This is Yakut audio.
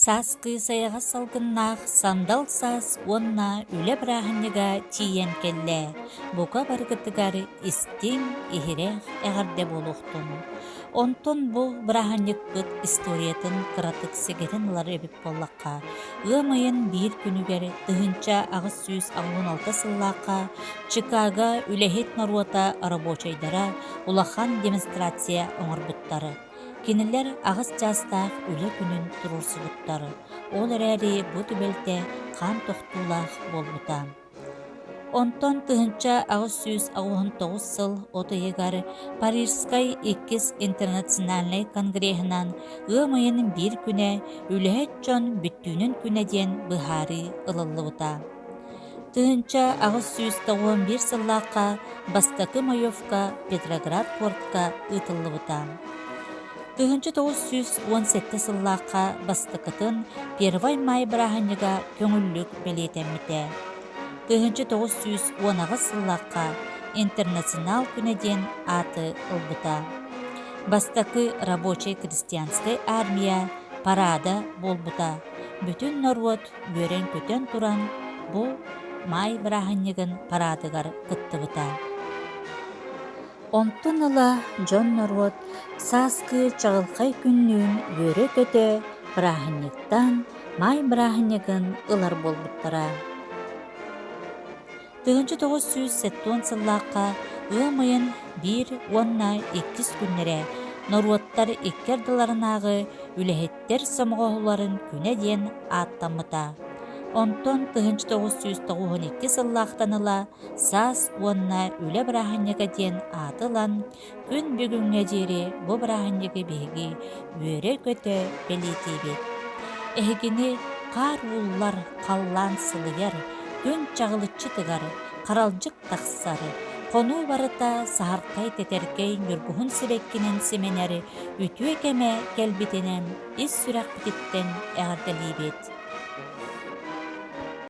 Сааскы сайаҕас салгыннаах сандал саас уонна үлэ бырааһынньыга тиийэн кэллэ. Бука барыгытыгар истиҥ, иһирэх эҕэрдэ буолуохтун. Онтон бу бырааһынньыкпыт историятын кыратык сэгэтэн ылар эбит буоллахха, ыам ыйын биир күнүгэр 1886 сыллаахха Чикаго үлэһит норуота рабочайдара улахан демонстрация оҥорбуттар. Кинилэр аҕыс чаастаах үлэ күнүн туруорсубуттар, ол эрээри бу түбэлтэ хаан тохтуулаах буолбута. Онтон 1889 сыл от ыйыгар Парижскай иккис интернациональнай конгреһынан ыам ыйын биир күнэ үлэһит дьон бүттүүнүн күнэ диэн быһаарыы ылыллыбыта. 1891 сыллаахха бастакы маевка Петроград портка ыытыллыбыта. 1917 сыллаахха бастакытын Первай Май бырааһынньыга көҥүллүк бэлиэтэммитэ. 1918 сыллаахха Интернационал күнэ диэн ааты ылбыта. Бастакы рабочай крестьянскай армия парада буолбута. Бүтүн норуот үөрэн-көтөн туран бу Маай бырааһынньыгын параадыгар кыттыбыта. Онтон ыла дьон-норуот сааскы чаҕылхай күннүүн үөрэ-көтө бырааһынньыктаан Маай бырааһынньыгын ылар буолбуттара. 1970 сыллаахха ыам ыйын биир уонна иккис күннэрэ норуоттар икки ардыларынааҕы үлэһиттэр сомоҕолоһууларын күнэ диэн ааттаммыта. Онтон 1992 сыллаахтан ыла саас уонна үлэ бырааһынньыга диэн ааты ылан, күн бүгүҥҥэ диэри бу бырааһынньыгы биһиги үөрэ-көтө бэлиэтиибит. Эһигини хаар ууллар, халлаан сылыйар, күн чаҕылыччы тыгар, харалдьык тахсар, хонуу барыта саһархай тэтэркэй ньургуһун сибэккинэн симэнэр үтүө кэмэ кэлбитинэн ис сүрэхпититтэн эҕэрдэлиибит.